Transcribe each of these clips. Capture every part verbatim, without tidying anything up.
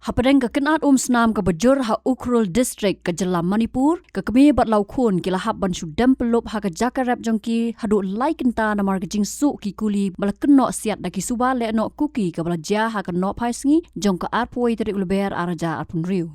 Hapdeng ka kynad um snam kaba jur ha Ukhrul District ka jylla Manipur, ka kmie bad la u khun ki la hap ban shu dem pyllup ha ka jaka rep jong ki haduh lai kynta namar ka jingsuh ki kuli ba la kynnoh siat da ki suba lehnoh kuki kaba la jia ha ka nohphai sngi jong ka arphew tarik u Lber arhajar arphew hynriew.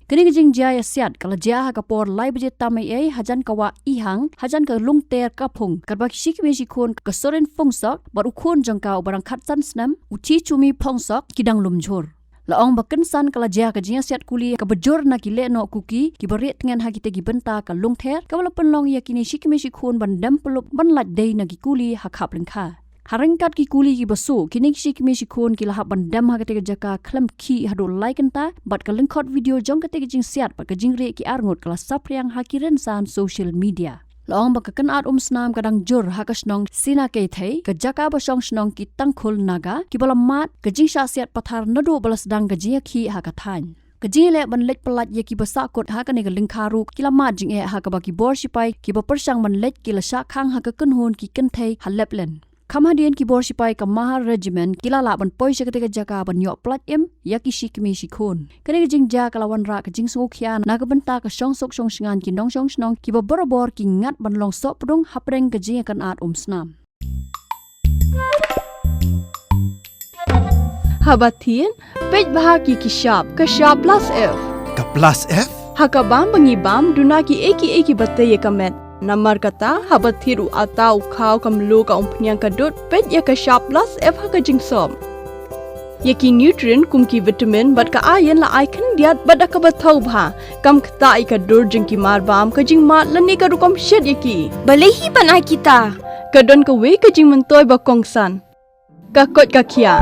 Kane ka jingjia ïa siat ka la jia ha ka por lai baje tam eiei hajan ka wah Ihang hajan ka Lungter Kaphung, katba ki shi kmie shi khun ka Soren Phongsok bad u khun jong ka uba dang khatsan snem u Chichumi Phongsok ki dang lum jhur. La ong ba kynsan ka la jia ka jingïasiat kuli kaba jur na ki lehnoh kuki kiba rieh tngen ha kita ki bynta ka Lungther, kaba la pynlong ïa kine shi kmie shi khun ban dem pyllup ban lait dei na ki kuli ha khap lyngkha. Ha ryngkat ki kuli kiba suh, kine ki shi kmie shi khun ki la hap ban dem ha kata ka jaka khlem khih haduh lai kynta, bad ka lyngkhot video jong kata ka jingsiat bad ka jingrieh ki arngut ka la saphriang ha ki rynsan social media. La ong ba ka kynad um snam ka dang jur ha ka shnong Sinakeithei, ka jaka ba shong shnong ki Tangkhul Naga kiba la mad ka jingshah siat pathar naduh ba la sdang ka jingïakhih ha ka thaiñ. Ka jingïaleh ban leit pyllait ïa kiba sahkut ha kane ka lyngkha ruh ki la mad jingeh ha kaba ki bor shipai kiba pyrshang ban leit ki la shah khang ha ka kynhun ki kynthei ha Leplen. Kham hadien ki bor shipai ka Mahar Regiment ki la lah ban poi sha kata ka jaka ban ïoh pyllait im ïa ki shi kmie shi khun. Kane ka jingjia ka la wanrah ka jingsngewkhia na ka bynta ka shongsuk shongshngaiñ ki nongshong shnong kiba barabor ki ngat ban long sohpdung hapdeng ka jingïakynad um snam. Haba thied, peit bha ïa ki shap, ka shap plus F. Ka plus F? Ha ka bam ba ngi bam, duna kiei kiei kiba tei ïa ka met. Namar kata, haba thied u atta, u khaw, ka mluh, ka umphniang, ka dud, peit ïa ka shap plus F ha ka jingsop. Ïa ki nutrient kum ki vitamin bad ka iron la ai khyndiat bad da kaba thaw bha, kam ktah ïa ka dur jong ki mar bam, ka jingmad lane ka rukom shet ïa ki. Balei hi ban ai kita? Ka don kawei ka jingmyntoi ba kongsan. Ka koit ka khiah.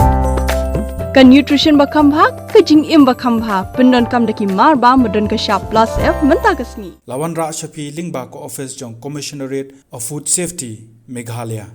Ka nutrition ba kham bha, ka jingim ba kham bha, pyndonkam da ki mar bam ba don ka shap plus F mynta ka sngi. La wanrah sha phi lyngba ka office jong Commissionerate of Food Safety, Meghalaya.